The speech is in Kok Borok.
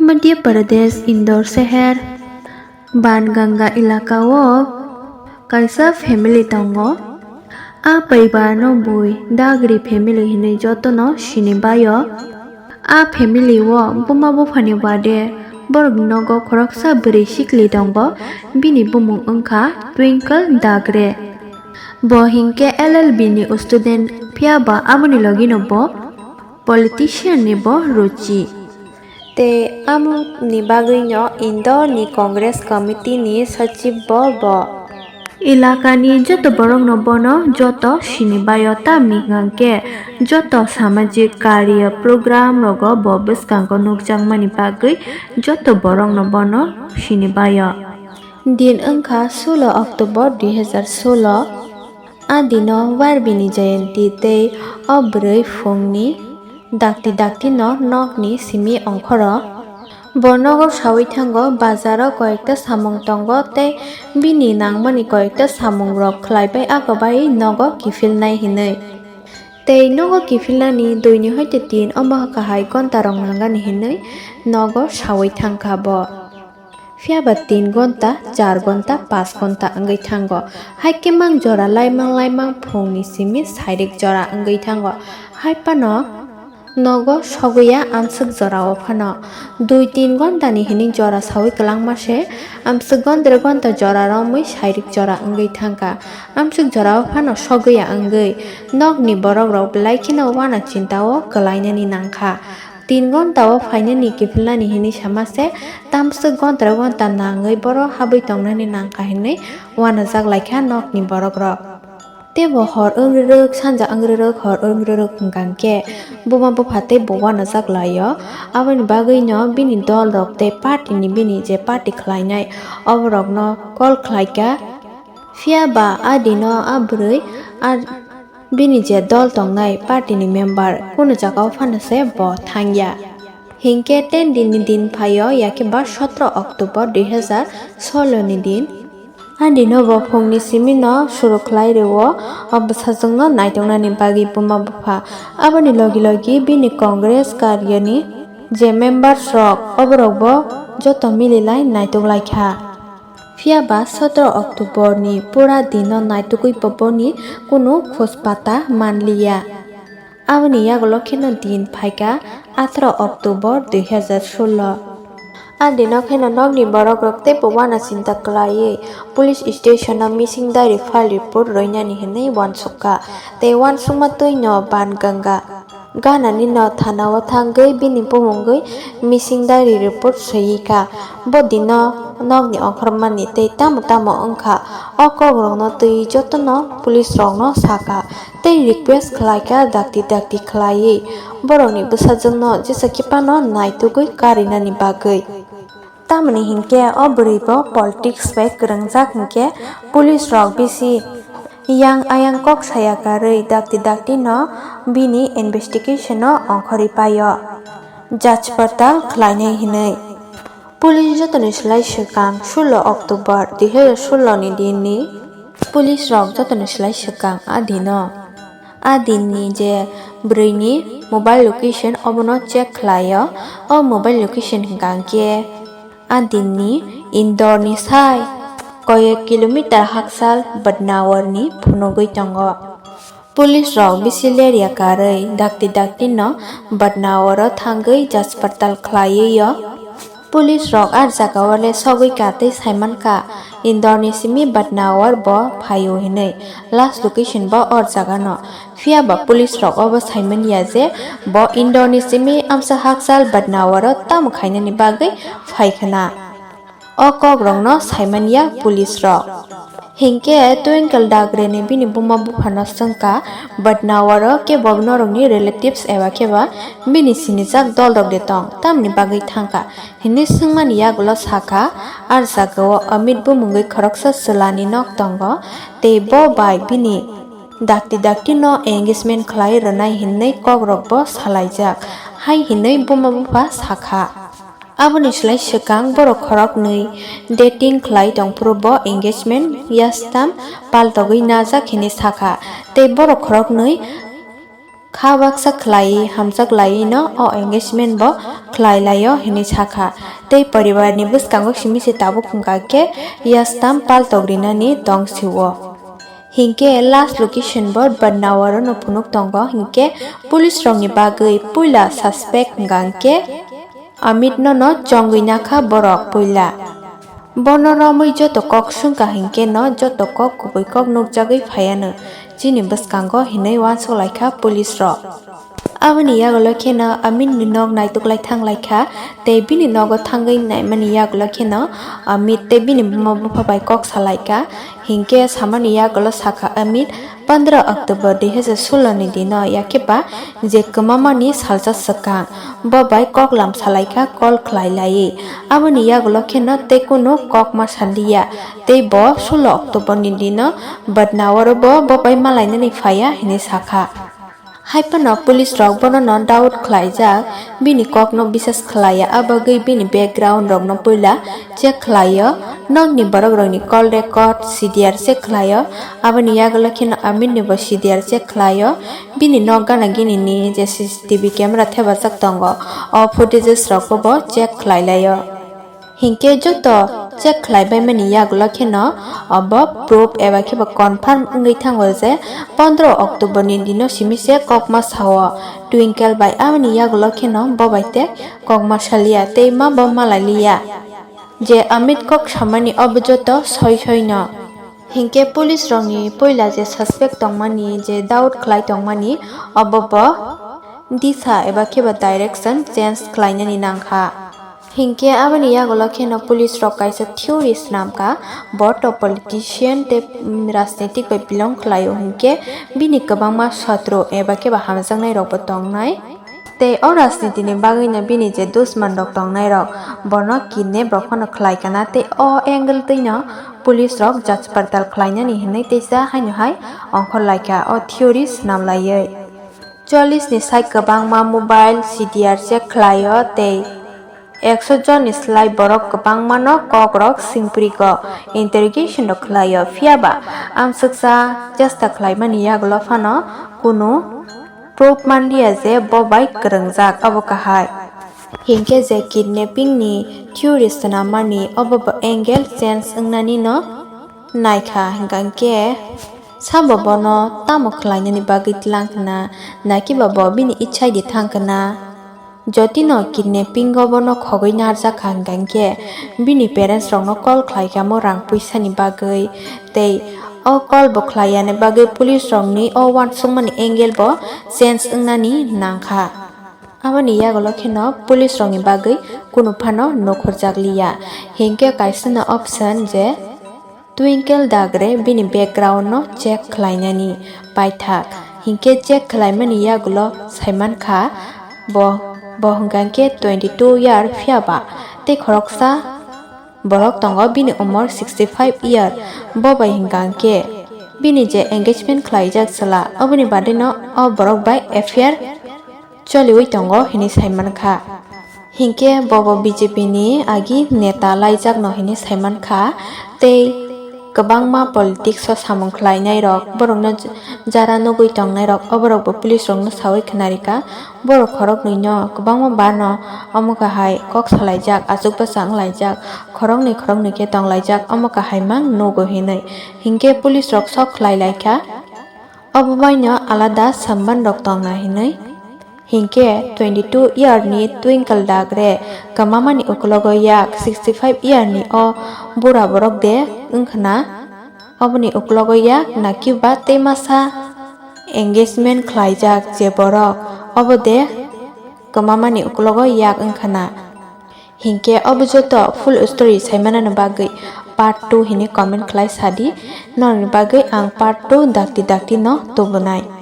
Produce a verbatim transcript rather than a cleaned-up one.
Madhya Pradesh, Indore seher, Banganga elaka o kaisa family tongo. A paribar no bui Dagri family hinwi jotono sini baio. A family o buma buphani baade borok nogo khoroksa bwrwi sikli tongo, bini bumung wngkha Twinkle Dagre. Bo hinkhe L L B ni student, phiya ba aboni logino bo politician ni bo ruchi. Tei amoni bagwino Indore ni Congress Committee ni Sachib bo bo. Elaka ni joto borok no bono joto sini baio, tamni hwnkhe joto samajik karya program rogo bo bwskango nukjakmani bagwi joto borok no bono sini baio. Din wngkha sulo October dui hazar sulo. A dino Barbini Jayanti tei o bwrwi phungni dakti dakti no nokni simi ongkhoro. Bo nogo sawi thango, bazaro koyekta samung tongo tei bini nangmani koyekta samung rok khlaibai, ako bai nogo kiphilnai hinwi. Tei nogo kiphilnani dui ni hoite tin omo kahai gonta rok nangani hinwi nogo sawi thangkha bo. Phiya ba tin gonta, char gonta, panch gonta wngwi thango. Haikhe mang jora laimang laimang phungni simi sairik jora wngwi thango. Hai phano nogo sogwi ya amswk jora o phano. Dui tin gonta ni hinwi jora sawi kwlangma se, amswk gonta gonta jora romwi sairik jora wngwi thangkha. Amswk jora o phano sogwi ya wngwi nokni borok rok belai kheno wana chinta o kwlainani nangkha. Tin gonta o phainani kiphilnani hinwi sama se, tamswk gonta gonta nangwi boro habwi tongnani nangkha hinwi wanajak laikha nokni borok rok. Tei bo hor wng rwrwk, sanja wng rwrwk, hor wng rwrwk hwnkha hwnkhe buma bupha tei bo wanajak laio. Aboni bagwino bini dol rok tei party ni bini je party khlainai oborokno call khlaikha. Phiya ba a dino a bwrwi a bini je dol tongnai party ni member kunu jagao phano se bo thangya. Hinkhe ten din ni din phaio, yakhe ba sotro October dui hazar solo ni din. A dino bo phungni simi no suru khlai rwo o bwsajwk no naituknani bagwi buma bupha. Aboni logi logi bini Congress karya ni je members rok oborok bo joto mililai naituk laikha. Phiya ba sotro October ni pura dino naitugwi bo boni kunu khoj pata manliya. Aboni yagulo kheno din phaikha atharo October dui hazar solo. A dino kheno nokni borok rok teibo wana chinta kwlaiwi police station o missing diary file report rwinani hinwi uansukha tei uansukma twi no Banganga. Ganani no thana o thangwi bini bumungwi missing diary report swiwi kha. Bo dino nokni ongkhormani tei tamo tamo wngkha, o kokrokno twiwi jotono police rokno sakha tei request khlaikha dakti dakti khlaiwi borokni bwsajwkno jesa khe phano naitugwi karinani bagwi. Tamoni hinkhe o bwrwi bo politics bai kwrwngjak hinkhe police rok bisi yang ayang kok saya karwi dakti dakti no bini investigation no ongkhorwi paio, jach patal khlainai hinwi. Police jotoni slai swkang solo October dui hazar solo ni din ni police rok jotoni slai swkang a dino. A din ni je bwrwi ni mobile location obono check khlaio. O mobile location hwnkha hwnkhe a din ni Indore ni sai koyek kilometer hakchal Badnagar ni phunugwi tongo. Police rok bisi lerya karwi dakti dakti no Badnagar o thangwi jach patal khlaiwi o. Police rok a jaga o le sogwi ka tei saimankha Indore ni simi Badnagar bo phaio hinwi, last location bo o jaga no. Phiya ba police rok obo saimanya je bo Indore ni simi amsa hakchal Badnagar o tamo khainani bagwi phaikhwna. O kok rok no saimanya police rok. Hinkhe Twinkle Dagre ni bini buma bupha no swngkha, Badnagar o kebo norokni relatives eba khe ba bini sinijak dol rok de tong, tamni bagwi thangkha? Hinwi swngmani yagulo sakha, a jaga o Amit bumungwi khoroksa chwla ni nok tongo, tei bo bai bini dakti dakti no engagement khlai rwnai hinwi kok rok bo salaijak, hai hinwi buma bupha sakha. Aboni slai swkang borok khoroknwi dating khlai tongphuru bo engagement yastam paltogwi najak hinwi sakha, tei borok khoroknwi Kha baksa khlaiwi hamjak laiwi no o engagement bo khlai laio hinwi sakha. Tei poribar ni bwskango simi se tabuk hwnkha khe yastam paltok rinani tong sio. Hinkhe last location bo Badnawar no phunuk tongo, hinkhe police rok ni bagwi puila suspect hwnkha hinkhe Amit no no chongwi nakha borok puila. Bono romwi joto kok swngkha hinkhe no joto kok kubui kok nukjagwi phaiano chini bwskango hinwi uansuk laikha police rok. Aboni yagulo kheno Amit ni nok naituk lai thang laikha tei bini nogo thangwi naimani yagulo kheno Amit tei bini buma bupha bai kok salaikha. Hinkhe samani yagulo sakha Amit, pondro October dui hazar solo ni dino, yakhe ba je kwmamani salsa swkang, bo bai koklam salaikha, call khlai laiwi. Aboni yagulo kheno tei kunu kok ma sanliya, tei bo solo October ni dino Badnawaro bo, bo bai malainani phaiya hinwi sakha. Haiphano police rok bono no doubt khlaijak, bini kokno bisas khlaiya, abagwi bini background rokno puila check khlaio, nokni borok rokni call record, C D R check khlaio, aboni yagulo kheno Amit ni bo C D R check khlaio, bini nok gana gini ni je C C T V camera thepajak tongo, o footages rokbo bo check khlai laio. Hinkhe joto check khlai baimani yagulo kheno obo proof eba khe bo confirm wngwi thango je pondro October ni dino simi se kokma sao Twinkle bai, aboni yagulo kheno bo bai tei kokma salia tei ma bo malai liya je Amit kok samani obo joto soi soi no. Hinkhe police rokni puila je suspect tongmani, je doubt khlai tongmani, obo bo disa eba khe bo direction change khlainani nangkha. Hinkhe aboni yagulo kheno police rok kaisa theory swnamkha, bo to politician tei, mm, rajnitik bai belong khlaio hinkhe bini kwbangma sotro eba khe bo hamjaknai rokbo tongnai. Tei o rajniti ni bagwi no bini je dusman rok tongnai rok bono kidnap rok phano khlai kana tei o angle twi no police rok jach partal khlainani hinwi teisa haino hai ongkhor laikha o theory swnam laiwi. Chollish ni sai kwbangma mobile C D R check khlaio tei ekso jon ni slai borok kwbangma no kok rok singpri ko interrogation rok khlaio, phiya ba amswksa chesta khlaimani yagulo phano kunu proof manliya je bo bai kwrwngjak abo kahai. Hinkhe je kidnapping ni theory swnammani obo bo angle change wngnani no naikha, hinkhe sabo bono tamo khlainani bagwi tlang khna, nakiba bo bini ichai di thang khna. Jotino kidnapping o bono khogwi narwkha hinkhe bini parents rokno call khlaikha mo rang puisani bagwi, tei o call bo khlaiyani bagwi police rokni o uansukmani angle bo change wngnani nangkha. Aboni yagulo kheno police rokni bagwi kunu phano nukhorjak liya, hinkhe kaisano option je Twinkle Dagre bini background no check khlainani paithak, hinkhe check khlaimani yagulo saimankha bo, bo hwnkha khe twenty two year, phiya ba tei khoroksa borok tongo bini umor sixty five year, bo bai hwnkha khe bini je engagement khlaijak chwla, oboni badino o borok bai affair choliwi tongo hinwi saimankha. Hinkhe bobo B J P ni agi neta laijakno hinwi saimankha tei kwbangma politics o samung khlainairok, borokno j-, jara nugwi tongnairok, oborokbo police rokno sawi khwnarikha. Borok khoroknwino kwbangma bano omo kahai kok salaijak, achuk bwsa wnglaijak, khoroknwi khoroknwi khe tonglaijak, omo kahai mang nugo hinwi. Hinkhe police rok sok khlai laikha, obo baino alada samban rok tongna hinwi. Hinkhe twenty two year ni Twinkle Dagre kwmamani uklogo yak sixty five year ni o bura borok de wngkhna. Oboni uklogo yak nakiba tei masa engagement khlaijak je borok, obo de kwmamani uklogo yak wngkhna. Hinkhe obo joto full story saimanani bagwi part two hinwi comment khlai sadi, norokni bagwi ang part two dakti dakti no tubunai.